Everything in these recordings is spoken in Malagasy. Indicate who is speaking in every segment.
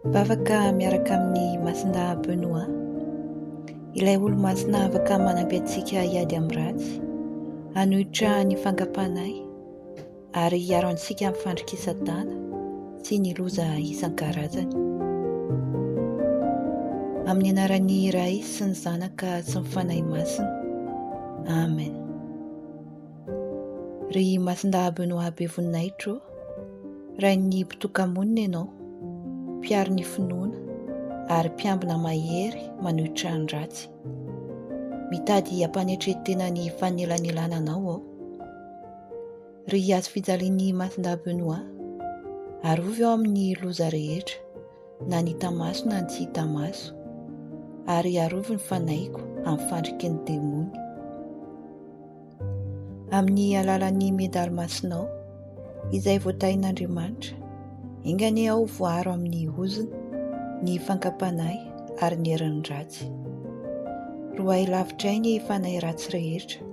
Speaker 1: Vavaka miaraka amin'i Masindahy Benoît, ilay olo-masina afaka manampy antsika hiady amin'ny ratsy, hanohitra ny fankam-panahy ary hiaro antsika amin'ny fandrik'i Satana sy ny loza isan-karazany. Amin'ny anaran'ny Ray sy ny Zanaka sy ny Fanahy Masina. Amen. Ry Masindahy Benoît be voninahitra ô, Rain'ny mpitoka-monina ianao, mpiaro ny finoana ary mpiambina mahery manohitra ny ratsy. Mitady hampanetren-tena ny fanelanelananao aho. Ry hazo fijalian'i Masindahy Benoît, arovy aho amin'ny loza rehetra, na ny hita maso na ny tsy hita maso, ary arovy ny fanahiko amin'ny fandriky ny demony. Amin'ny alalan'ny medaly masinao, izay voatahin'Andriamanitra, enga anie aho voaaro amin'ny ozona, ny fankam-panahy ary ny herin'ny ratsy. Roahy lavitra ahy ny fanahy ratsy rehetra,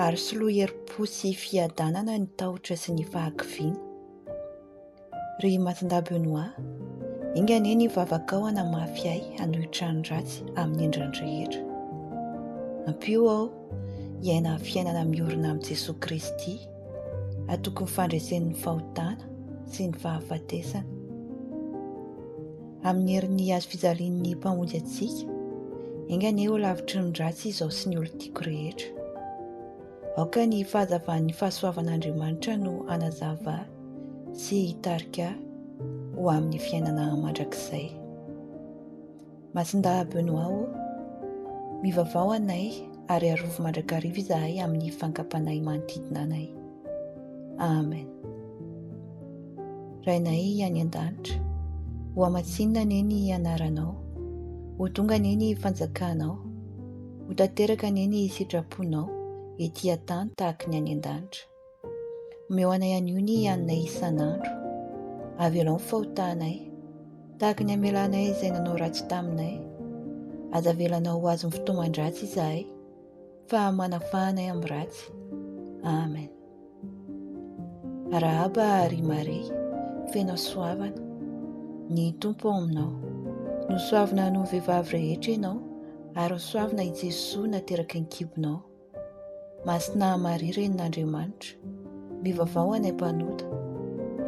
Speaker 1: ary soloy herim-po sy fiadanana ny tahotra sy ny fahakiviana. Ry Masindahy Benoît, enga anie ny vavakao hanamafy ahy hanohitra ny ratsy amin'ny endriny rehetra. Ampio aho hiaina fiainana miorina amin'i Jesoa Kristy, hatoky ny fandresen'ny fahotana sy ny fahafatesana. Amin'ny herin'ny hazo fijalian'ny Mpamonjy antsika, enga anie ho lavitry ny ratsy izao sy ny olon-tiako rehetra. Aoka ny fahazavan'ny fahasoavan'Andriamanitra no hanazava sy hitarika ho amin'ny fiainana mandrakizay. Masindahy Benoît ô, mivavaha ho anay ary arovy mandrakariva izahay amin'ny fankam-panahy manodidina anay. Amen. Rainay any an-danitra, ho hamatsinina anie ny anaranao, ho tonga anie ny fanjakanao, Ho tanteraka anie ny sitraponao ety an-tany tahaky ny any an-danitra. Omeo anay anio ny haninay isan'andro. Avelao ny fahotanay, tahaky ny amelanay izay nanao ratsy taminay. Aza avelanao ho azon'ny fitaoman-dratsy izahay, fa manafaha anay amin'ny ratsy. Amen. Arahaba ry Maria, feno hasoavana, ny Tompo ao aminao. Nosoavina noho ny vehivavy rehetra ianao, ary nosoavina i Jesoa nateraky ny kibonao. Masina Maria Renin'Andriamanitra, mivavaha ho anay mpanota,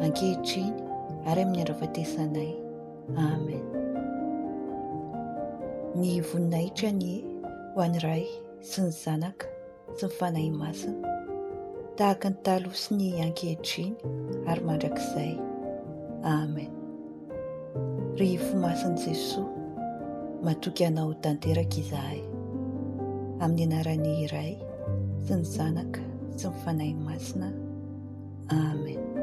Speaker 1: ankehitriny ary amin'ny andro ahafatesanay. Amen. Ny voninahitra anie ho an'ny Ray sy ny Zanaka sy ny Fanahy Masina, tahaka ny taloha sy ny ankehitriny ary mandrakizay. Amen. Ry Fo Masin'i Jesoa, matoky Anao tanteraka izahay. Amin'ny anaran'ny Ray sy ny Zanaka sy ny Fanahy Masina. Amen.